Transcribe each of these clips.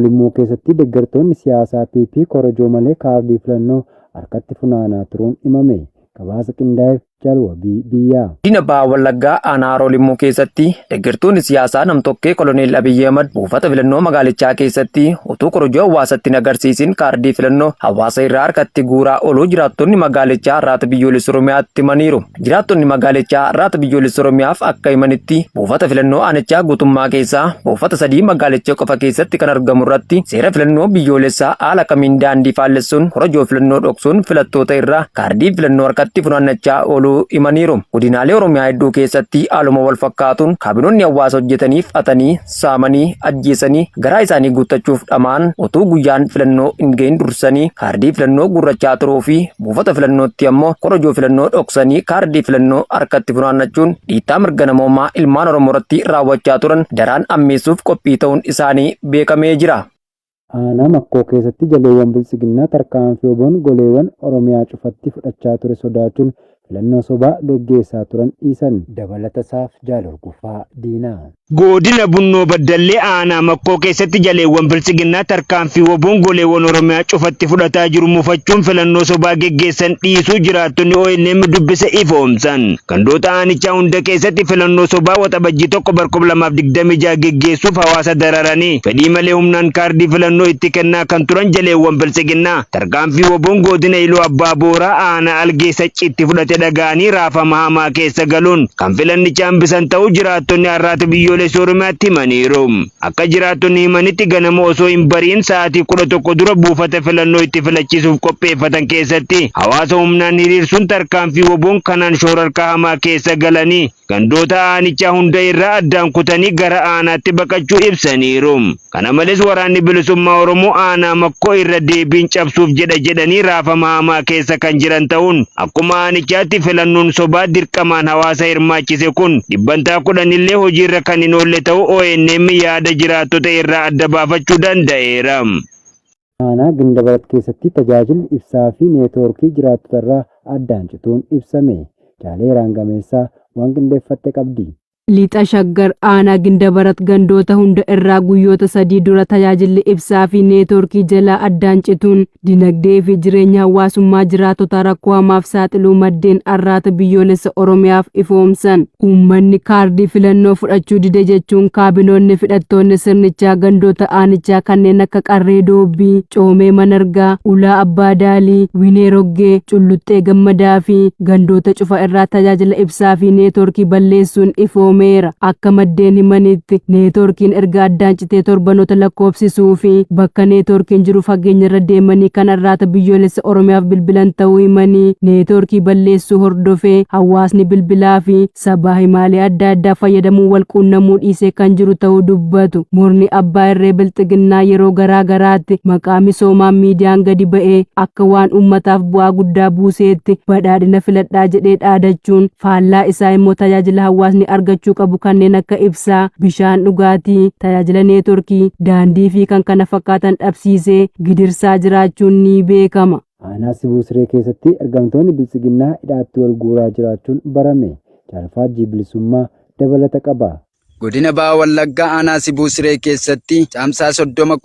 Limmuu keessatti deeggartoonni siyaasaa PP korojoo malee kaardii filannoo harkatti funaanaa turuun himame. Gabaasa qindaa'eef Jaal Wabii Biyyaa. Godina Baha Wallaggaa aanaa Haroo Limmuu keessatti deeggartoonni siyaasaa namtokkee Koloneel Abiyyi Ahmad buufata filannoo magaalichaa keessatti utuu korojoo hawaasatti hin agarsiisin kaardii filannoo hawaasa irraa harkatti guuraa ooluu jiraattonni magaalichaa Arraata Biyyoolessa Oromiyaatti himaniiru. Jiraattonni magaalichaa Arraata Biyyoolessa Oromiyaaf akka himanitti buufata filannoo aanichaa guutummaa keessaa buufata 3 magaalicha qofa keessatti kan argamu irratti seera filannoo biyyoolessaa haala kamiin daandii faallessuun korojoo filannoo dhoksuun filattoota irraa kaardii filannoo harkatti funaannachaa ooluu himaniiru. Godinaalee Oromiyaa hedduu keessatti haaluma wal fakkaatuun kaabinoonni hawaasa hojjetaniif hatanii, saamanii, ajjeesanii garaa isaanii guuttachuuf dhama'an utuu guyyaan filannoo hin gahin dursanii kaardii filannoo guurrachaa turuu fi buufata filannootti ammoo korojoo filannoo dhoksanii kaardii filannoo harkatti funaannachuun dhiittaa mirga namoomaa ilmaan Oromoo irratti raawwachaa turan daraan ammeessuuf qophii ta'uun isaanii beekamee jira. Aanaa Makkoo keessatti jaleewwan Biltsiginnaa tarkaanfii wbon goleewwan Oromiyaa cufatti fudhachaa ture sodaachuun filannoo sobaa geggeessaa turan dhiisan. Dabalatasaaf Jaal Hurgufaa Diinaa. Godina Bunnoo Baddallee Aanaa Makkoo keessatti jaleewwan Biltsiginnaa tarkaanfii wbon goleewwan Oromiyaa cufatti fudhataa jiru mufachuun filannoo sobaa geggeessan dhiisuu jiraattonni ONM dubbise ifoomsan. Gandoota aanichaa hunda keessatti filannoo sobaa Waxabajjii 1 bar 2026 geggeessuuf hawaasa dararanii fedhii malee humnaan kaardii filannoo itti kennaa kan turan jaleewwan Biltsiginnaa tarkaanfii wbon Godina Iluu Abbaa Booraa Aanaa Algee Sacciitti fudhate dhaga'anii raafama hamaa keessa galuun kan filannicha hambisan ta'uu jiraattonni Arraata Biyyoolessa Oromiyaatti himaniiru. Akka jiraattonni himanitti ganama osoo hin bari'in sa'aatii 11 dura buufata filannoo itti filachiisuuf qopheeffatan keessatti hawaasa humnaan hiriirsuun tarkaanfii wbon kanaan shoorarkaa hamaa keessa galanii gandoota aanichaa hunda irraa addaan kutanii gara aanaatti baqachuu ibsaniiru. Kana malees Waraanni Bilisummaa Oromoo aanaa Makkoo irra deebiin cabsuuf jedha jedhanii raafama hamaa keessa kan jiran ta'uun akkuma aanichaatti filannoon sobaa dirqamaan hawaasa hirmaachise kun dhibbantaa 10 illee hojiirra kan hin oolle ta'uu ONM yaada jiraattota irraa adda baafachuu danda'eera. Aanaa Gindabarat keessatti tajaajilli ibsaa fi neetwoorkii jiraattotarraa addaan cituun ibsame. Jaaleeraan Gameessaa waan qindeeffatte qabdi. Lixa Shaggar Aanaa Gindabarat gandoota hunda irraa guyyoota 3 dura tajaajilli ibsaa fi neetwoorkii jalaa addaan cituun dinagdee fi jireenya hawaasummaa jiraattotaa rakkoo hamaaf saaxiluu maddeen Arraata Biyyoolessa Oromiyaaf ifoomsan. Uummanni kaardii filannoo fudhachuu dide jechuun kaabinoonni fi hidhattoonni sirnichaa gandoota aanichaa kanneen akka Qarree Doobbii, Coomee Manargaa, Ulaa Abbaa Daalii, Winee Roggee, Culluxxee Gammadaa fi gandoota cufa irraa tajaajila ibsaa fi neetwoorkii balleessuun ifoomeera. Akka maddeen himanitti, neetwoorkiin erga addaan citee torbanoota lakkoofsisuu fi bakka neetwoorkiin jiru fageenyarra deemanii kan Arraata Biyyoolessa Oromiyaaf bilbilan ta'uu himanii, neetwoorkii balleessuu hordofee hawaasni bilbilaa fi sabaa himaalee adda addaa fayyadamuun wal quunnamuu dhiisee kan jiru ta'uu dubbatu. Murni abbaa irree Bilxiginnaa yeroo garaa garaatti maqaa misoomaan miidiyaan gadi ba'ee akka waan uummataaf bu'aa guddaa buuseetti badhaadhina filadhaa jedhee dhaadachuun faallaa isaa immoo tajaajila hawaasni argachuu qabu kanneen akka ibsaa, bishaan dhugaatii, tajaajila neetworkii, daandii fi kkf dhabsiisee gidirsaa jiraachuun ni beekama. Aanaa Sibuu Siree keessatti ergamtoonni Biltsiginnaa hidhaatti wal guuraa jiraachuun barame. Jaal Faajjii Bilisummaa dabalata qaba. Godina Baha Wallaggaa Aanaa Sibuu Siree keessatti Caamsaa 30,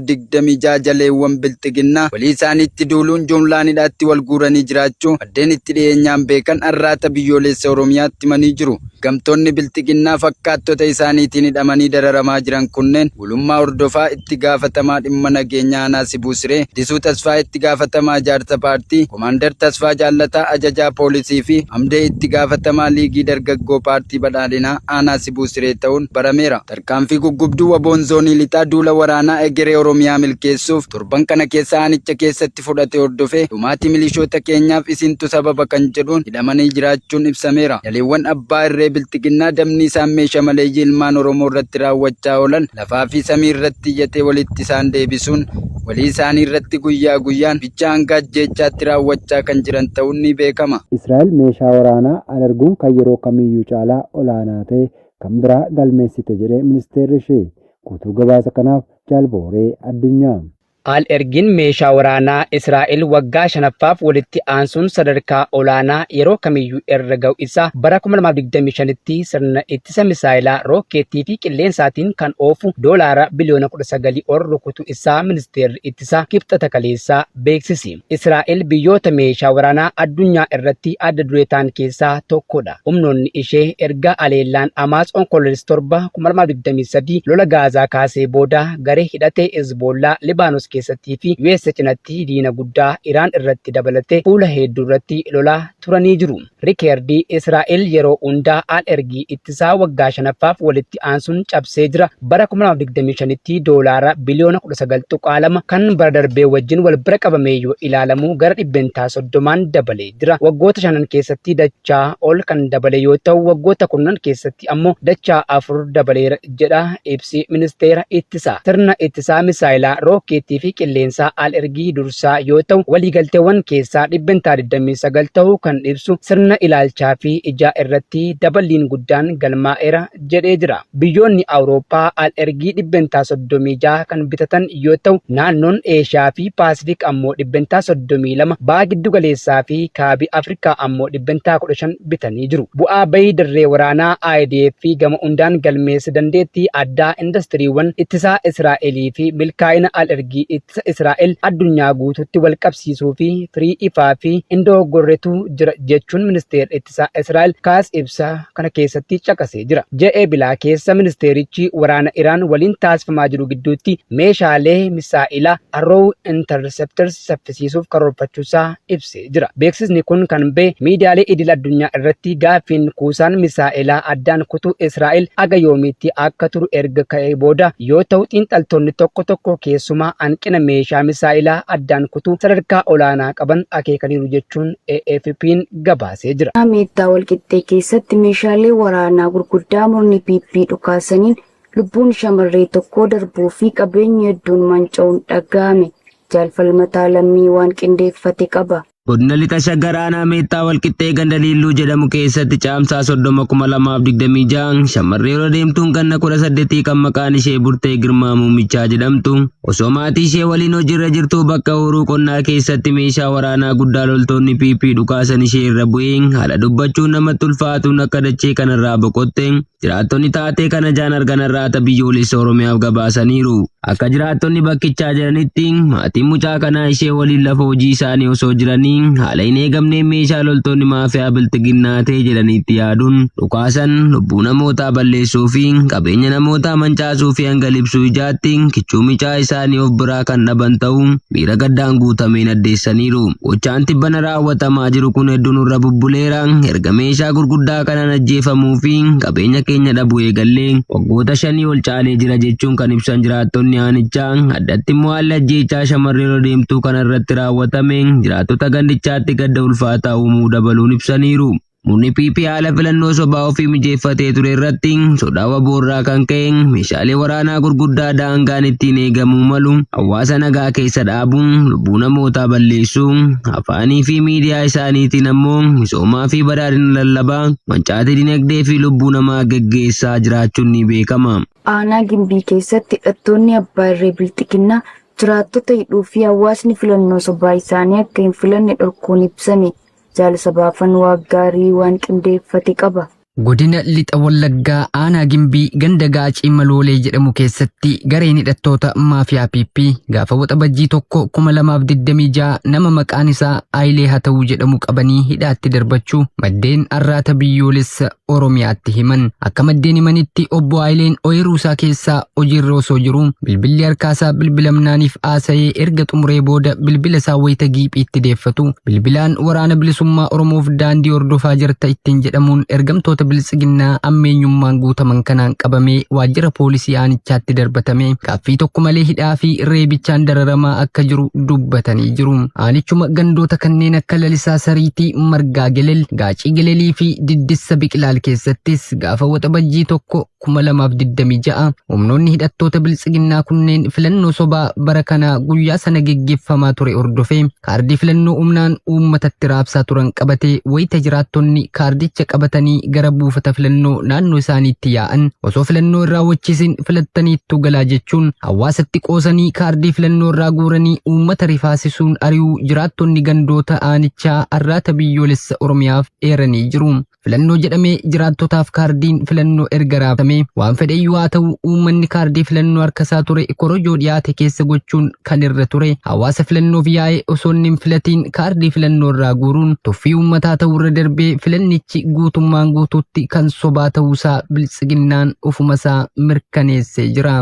2026 jaleewwan Bilxiginnaa walii isaaniitti duuluun jumlaan hidhaatti wal guuranii jiraachuu maddeen itti dhiyeenyaan beekan Arraata Biyyooleessa Oromiyaatti himanii jiru. Ergamtoonni Bilxiginnaa fakkaattota isaaniitiin hidhamanii dararamaa jiran kunneen Gulummaa Hordofaa itti gaafatamaa dhimma nageenyaa aanaa Sibuu Siree, Addisuu Tasfaayee itti gaafatamaa ijaarsa paartii, Komaandar Tasfaa Jaallataa ajajaa poolisii fi Hamdee itti gaafatamaa liigii dargaggoo paartii badhaadhinaa aanaa Sibuu Siree ta'uun barameera. Tarkaanfii guggubduu WBOn Zoonii Lixaa duula waraanaa egeree Oromiyaa milkeessuuf torban kana keessa aanicha keessatti fudhate hordofee dhumaatii milishoota keenyaaf isintu sababa kan jedhuun hidhamanii jiraachuun ibsameera. Jaleewwan abbaa irree Bilxiginnaa dabni isaan meesha maleeyyii ilmaan Oromoo irratti raawwachaa oolan lafaa fi samii irratti iyyatee walitti isaan deebisuun walii isaanii irratti guyyaa guyyaan bichaa hanga ajjeechaatti raawwachaa kan jiran ta'uun ni beekama. Israa'el meeshaa waraanaa al-erguun kan yeroo kamiiyyuu caalaa olaanaa ta'e kan biraa galmeessite jedhe ministeerri ishee. Guutuu gabaasa kanaaf Jaal Booree Addunyaa. Al ergiin meeshaa waraanaa Israa'el waggaa shanaffaaf walitti aansuun sadarkaa olaanaa yeroo kamiyyuu irra ga'u isaa bara 2025tti sirna ittisa misaayilaa, rookkeettii fi qilleensaatiin kan oofu doolaara biliyoona 19 ol rukutu isaa ministeerri ittisaa Kibxata kaleessaa beeksise. Israa'el biyyoota meeshaa waraanaa addunyaa irratti adda duree ta'an keessaa tokkodha. Humnoonni ishee erga aleellaan Hamaas Onkoloolessa 7, 2023 lola Gaazaa kaasee booda garee hidhate Hezboollaa Libaanos keessattii fi US cinatti diina guddaa Iraan irratti dabalatee fuula hedduu irratti lolaa turanii jiru. Rikeerdii Israa'el yeroo hundaa al-ergii ittisaa waggaa shanaffaaf walitti aansuun cabsee jira. Bara 2025tti doolaara biliyoona 19.2 kan bara darbee wajjin wal bira qabamee yoo ilaalamu gara dhibbentaa 30n dabalee jira. Waggoota shanan keessatti dachaa ol kan dabale yoo ta'u, waggoota kurnan keessatti ammoo dachaa afur dabaleera jedha ibsi ministeera ittisaa. Sirna ittisaa misaayilaa, rookkeettii fi qilleensaa al-ergii dursaa yoo ta'u, waliigalteewwan keessaa dhibbentaa 29 ta'uu kan ibsu sirna ilaalchaa fi ijaa irratti daballiin guddaan galmaa'eera jedhee jira. Biyyoonni Awurooppaa al-ergii dhibbentaa 36 kan bitatan yoo ta'u, naannoon Eeshiyaa fi Paasifik ammoo dhibbentaa 32, Baha Giddugaleessaa fi Kaabi Afrikaa ammoo dhibbentaa 15 bitanii jiru. Bu'aa bahii dirree waraanaa IDF gama hundaan galmeesse dandeettii addaa indastiriiwwan ittisaa Israa'elii fi milkaa'ina al-ergii ittisa Israa'el addunyaa guutuutti wal qabsiisuu fi firii ifaa fi hin dogoggorretu jira jechuun ministeerri ittisaa Israa'el Kaas ibsa kana keessatti caqasee jira. Ji'a Ebilaa keessa ministeerichi waraana Iraan waliin taasifamaa jiru gidduutti meeshaalee misaa'ilaa Arrow Interceptors saffisiisuuf karoorfachuusaa ibsee jira. Beeksisni kun kan ba'e miidiyaalee idil addunyaa irratti gaaffiin kuusaan misaa'elaa addaan kutuu Israa'el haga yoomiitti akka turu erga ka'ee booda yoo ta'u, xiinxaltoonni tokko tokko keessumaa hanqina meeshaa misaa'elaa addaan kutuu sadarkaa olaanaa qaban akeekaniiru jechuun AFP'n gabaasee jira. Meettaa Walqixxee keessatti meeshaalee waraanaa gurguddaa murni PP dhukaasaniin lubbuun shamarree tokkoo darbuu fi qabeenyi hedduun manca'uun dhaga'ame. Jaal Falmataa Lammii waan qindeeffate qaba. Godina Lixa Shaggar Aanaa Meettaa Walqixxee ganda Liilluu jedhamu keessatti Caamsaa 30, 2026 shamarree ol adeemtuun ganna 18 kan maqaan ishee Burtee Girmaa Muummichaa jedhamtu osoo maatii ishee waliin hojiirra jirtuu bakka ooyiruu qonnaa keessatti meeshaa waraanaa guddaa loltoonni PP dhukaasan ishee irra bu'ee haala dubbachuun namatti ulfaatuun akka dachee kanarraa boqotte Jiraattonni taatee kana ijaan argan Arraata Biyyoolessa Oromiyaaf gabaasaniiru. Akka jiraattonni bakkichaa jedhanitti, maatiin mucaa kanaa ishee waliin lafa hojii isaanii osoo jiranii haala hin eegamneen meeshaa loltoonni maafiyaa Bilxiginnaa ta'e jedhanii itti yaaduun dhukaasan lubbuu namootaa balleessuu fi qabeenya namootaa mancaasuu fi hanga libsuu ijaatti kichuu micaa isaanii of biraa kan dhaban ta'uu miira gaddaan guutameen addeessaniiru. Gochaan tibbana raawwatamaa jiru kun hedduu nurra bubbuleera. Erga meeshaa gurguddaa kanaan ajjeefamuu fi qabeenya keenya dhabuu eegallee waggoota shanii ol caalee jira jechuun kan ibsan jiraattonni aanichaa, addatti immoo haalli ajjeechaa shamarree ol adeemtuu kana irratti raawwatame jiraattota gandichaatti gadda ulfaataa uumuu dabaluun ibsaniiru. Murni PP haala filannoo sobaa ofii mijeeffatee ture irratti sodaa wbo irraa kan ka'e meeshaalee waraanaa gurguddaa daangaan ittiin eegamuu malu hawaasa nagaa keessa dhaabuun lubbuu namootaa balleessuu, afaanii fi miidiyaa isaaniitiin ammoo misoomaa fi badhaadhina lallabaa mancaatii dinagdee fi lubbuu namaa geggeessaa jiraachuun ni beekama. Aanaa Gimbii keessatti hidhattoonni abbaa irree Bilxiginnaa jiraattota hidhuu fi hawaasni filannoo sobaa isaanii akka hin filanne dhorkuun ibsame. Jaal Sabaafan Waaqgaarii waan qindeeffate qaba. Godina Lixa Wallaggaa aanaa Gimbii ganda Gaacii Maloolee jedhamu keessatti gareen hidhattoota maafiyaa PP gaafa Waxabajjii 1, 2026 nama maqaan isaa Ayilee Hatawuu jedhamu qabanii hidhaatti darbachuu maddeen Arraata Biyyoolessa Oromiyaatti himan. Akka maddeen himanitti obbo Ayileen ooyiruu isaa keessaa hojiirra osoo jiruu bilbilli harkaasaa bilbilamnaaniif haasa'ee erga xumuree booda bilbila isaa wayita giiphiitti deeffatu bilbilaan waraana bilisummaa Oromoof daandii hordofaa jirta ittiin jedhamuun ergamtoota biltsiginnaa ammeenyummaan guutaman kanaan qabamee waajjira poolisii aanichaatti darbatamee gaaffii tokko malee hidhaa fi reebichaan dararamaa akka jiru dubbatanii jiru. Aanichuma gandoota kanneen akka Lalisaa Sariitii, Margaa Gelel, Gaacii Gelelii fi Diddissa Biqilaal keessattis gaafa Waxabajjii 1, 2026 humnoonni hidhattoota biltsiginnaa kunneen filannoo sobaa bara kanaa guyyaa sana geggeeffamaa ture hordofee kaardii filannoo humnaan uummatatti raabsaa turan qabatee wayita jiraattonni kaardicha qabatanii gara buufata filannoo naannoo isaaniitti yaa'an osoo filannoo hin raawwachiisin filattaniittu galaa jechuun hawaasatti qoosanii kaardii filannoo irraa guuranii uummata rifaasisuun ari'uu jiraattonni gandoota aanichaa Arraata Biyyoolessa Oromiyaaf eeranii jiru. Filannoo jedhamee jiraattotaaf kaardiin filannoo erga raabsamee waan fedheyyuu haa ta'u, uummanni kaardii filannoo harkasaa ture korojoo dhiyaate keessa gochuun kan irra ture hawaasa filannoof yaa'e osoo inni hin filatiin kaardii filannoo irraa guuruun tuffii uummataa ta'uu irra darbee filannichi guutummaan guutuutti kan sobaa ta'uusaa Biltsiginnaan ofumasaa mirkaneessee jira.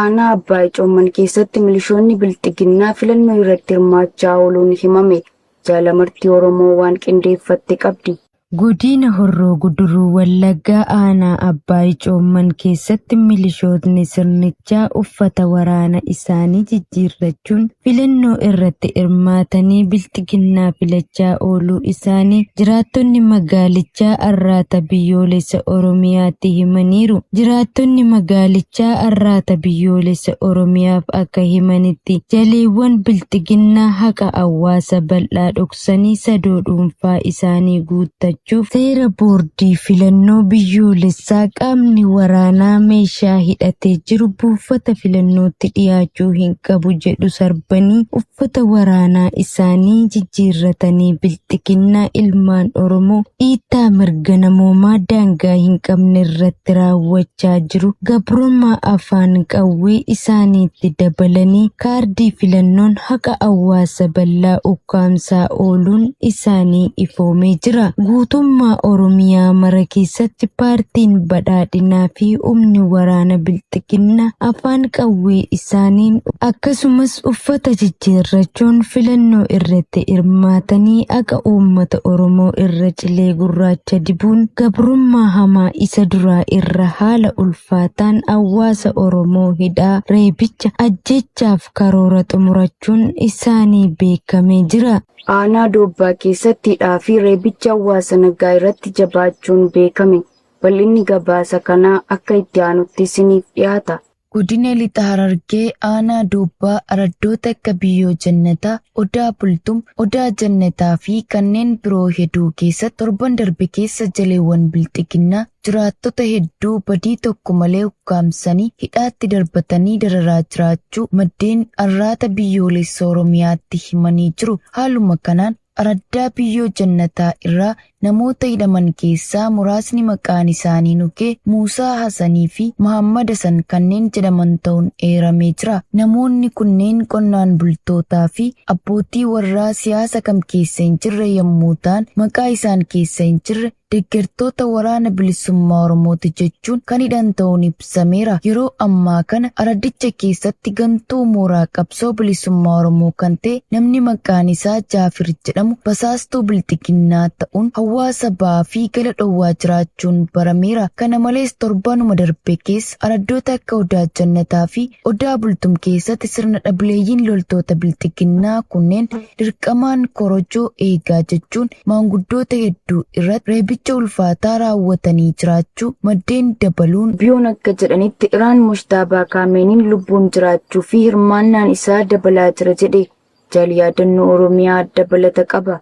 Aanaa Abbaay Coomman keessatti milishoonni Bilxiginnaa filannoo irratti hirmaachaa ooluun himame. Jaalamartii Oromoo waan qindeeffatte qabdi. Godina Horroo Guduruu Wallaggaa Aanaa Abbaay Coomman keessatti milishootni sirnichaa uffata waraana isaanii jijjiirrachuun filannoo irratti hirmaatanii Bilxiginnaa filachaa ooluu isaanii jiraattonni magaalichaa Arraata Biyyoolessa Oromiyaatti himaniiru. Jiraattonni magaalichaa Arraata Biyyoolessa Oromiyaaf akka himanitti, jaleewwan Bilxiginnaa haqa hawaasa bal'aa dhoksanii sadoo dhuunfaa isaanii guuttachuuf seera boordii filannoo biyyoolessaa qaamni waraanaa meeshaa hidhatee jiru buufata filannootti dhiyaachuu hin qabu jedhu sarbanii uffata waraanaa isaanii jijjiirratanii Bilxiginnaa ilmaan Oromoo dhiittaa mirga namoomaa daangaa hin qabne irratti raawwachaa jiru gabrummaa afaan qawwee isaaniitti dabalanii kaardii filannoon haqa hawaasa bal'aa ukkaamsaa ooluun isaanii ifoomee jira. Guutummaa Oromiyaa mara keessatti paartiin badhaadhinaa fi humni waraana Bilxiginnaa afaan qawwee isaaniin akkasumas uffata jijjiirrachuun filannoo irratti hirmaatanii haqa uummata Oromoo irra cilee gurraacha dibuun gabrummaa hamaa isa duraa irra haala ulfaataan hawaasa Oromoo hidhaa, reebicha, ajjeechaaf karoora xumurachuun isaanii beekamee jira. Aanaa Doobbaa keessatti hidhaa fi reebicha hawaasa nagaa irratti jabaachuun beekame. Bal'inni gabaasa kanaa akka itti aanutti isiniif dhiyaata. Godina Lixa Harargee Aanaa Doobbaa araddoota akka Biyyoo Jannataa, Odaa Bultum, Odaa Jannataa fi kanneen biroo hedduu keessatti torban darbe keessa jaleewwan Bilxiginnaa jiraattota hedduu badii tokko malee ukkaamsanii hidhaatti darbatanii dararaa jiraachuu maddeen Arraata Biyyoolessa Oromiyaatti himanii jiru. Haaluma kanaan araddaa Biyyoo Jannataa irraa namoota hidhaman keessaa muraasni maqaan isaanii Nukee, Muusaa Hasanii fi Muhammad Hasan kanneen jedhaman ta'uun eeramee jira. Namoonni kunneen qonnaan bultootaa fi abbootii warraa siyaasa kam keessa hin jirre yommuu ta'an, maqaa isaan keessa hin jirre deeggartoota Waraana Bilisummaa Oromooti jechuun kan hidhan ta'uun ibsameera. Yeroo ammaa kana araddicha keessatti gantuu mooraa qabsoo bilisummaa Oromoo kan ta'e namni maqaan isaa Jaafir jedhamu basaastuu Bilxiginnaa ta'uun hawaasa ba'aa fi gala dhowwaa jiraachuun barameera. Kana malees torbanuma darbe keessa araddoota akka Odaa Jannataa fi Odaa Bultum keessatti sirna dhableeyyiin loltoota Bilxiginnaa kunneen dirqamaan korojoo eegaa jechuun maanguddoota hedduu irratti reebicha ulfaataa raawwatanii jiraachuu maddeen dabaluun Biyoon akka jedhanitti, Iraan Mojtaabaa Kaameeniin lubbuun jiraachuu fi hirmaannaan isaa dabalaa jira jedhe. Jaal Yaadannoo Oromiyaa dabalata qaba.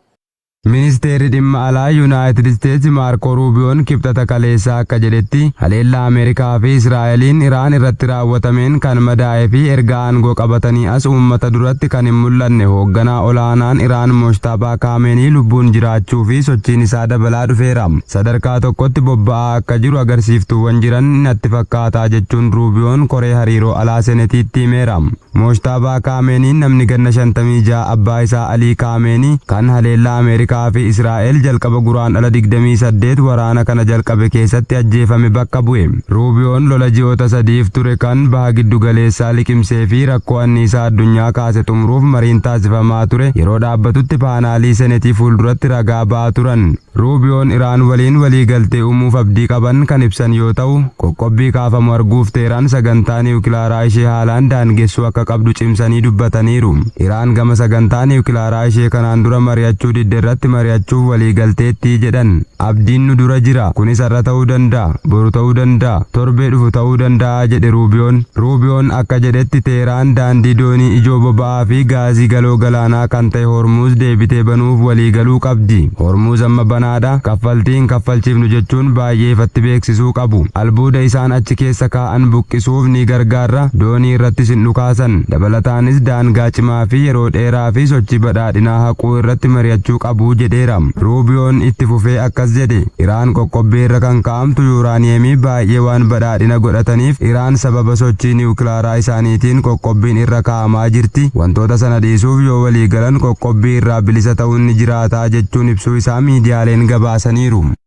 Ministeerri dhimma alaa Yuunaayitid Isteetsi Maarkoo Ruubiyoon Kibxata kaleessaa akka jedhetti, haleellaa Ameerikaa fi Israa'eliin Iraan irratti raawwatameen kan madaa'ee fi erga aangoo qabatanii as uummata duratti kan hin mul'anne hoogganaa olaanaan Iraan Mojtaabaa Kaameenii lubbuun jiraachuu fi sochiin isaa dabalaa dhufeera. Sadarkaa tokkotti bobba'aa akka jiru agarsiiftuuwwan jiran natti fakkaataa jechuun Ruubiyoon koree hariiroo alaa Senetiitti himeera. Mojtaabaa Kaameeniin namni ganna 56 abbaa isaa Alii Kaameenii kan haleellaa Ameerikaa fi Israa'el jalqaba Guraandhala 28 waraana kana jalqabe keessatti ajjeefame bakka bu'e. Ruubiyoon lola ji'oota sadiif ture kan baha giddu galeessaa liqimsee fi rakkoo anniisaa addunyaa kaase xumuruuf mariin taasifamaa ture yeroo dhaabbatutti paanaalii Senetii fuulduratti ragaa ba'aa turan. Ruubiyoon Iraan waliin waliigaltee uumuuf abdii qaban kan ibsan yoo ta'u, qoqqobbii kaafamu arguuf Teeraan sagantaa niwukilaaraa ishee haalaan daangessuu akka qabdu cimsanii dubbataniiru. Iraan gama sagantaa niwukilaaraa ishee kanaan dura mari'achuu didde irratti mari'achuuf argachuuf waliigalteetti jedhan. Abdiin nu dura jira. Kunis har'a ta'uu danda'a, boru ta'uu danda'a, torbee dhufu ta'uu danda'a jedhe Ruubiyoon. Ruubiyoon akka jedhetti Teeraan daandii doonii ijoo boba'aa fi gaazii galoo galaanaa kan ta'e Hormuuz deebitee banuuf waliigaluu qabdi. Hormuuz amma banaadha. Kaffaltii hin kaffalchiifnu jechuun baay'ee ifatti beeksisuu qabu. Albuuda isaan achi keessa kaa'an buqqisuuf ni gargaarra. Doonii irrattis hin dhukaasan. Dabalataanis daangaa cimaa fi yeroo dheeraa fi sochii badhaadhinaa haquu irratti mari'achuu qabu jedheera. Ruubiyoon itti fufee akkas jedhe. Iraan qoqqobbii irra kan kaa'amtu yuuraaniyeemii baay'ee waan badhaadhina godhataniif Iraan sababa sochii niwukilaaraa isaaniitiin qoqqobbiin irra kaa'amaa jirti. Wantoota sana dhiisuuf yoo walii galan qoqqobbii irraa bilisa ta'uun ni jiraata jechuun ibsuu isaa miidiyaaleen gabaasaniiru.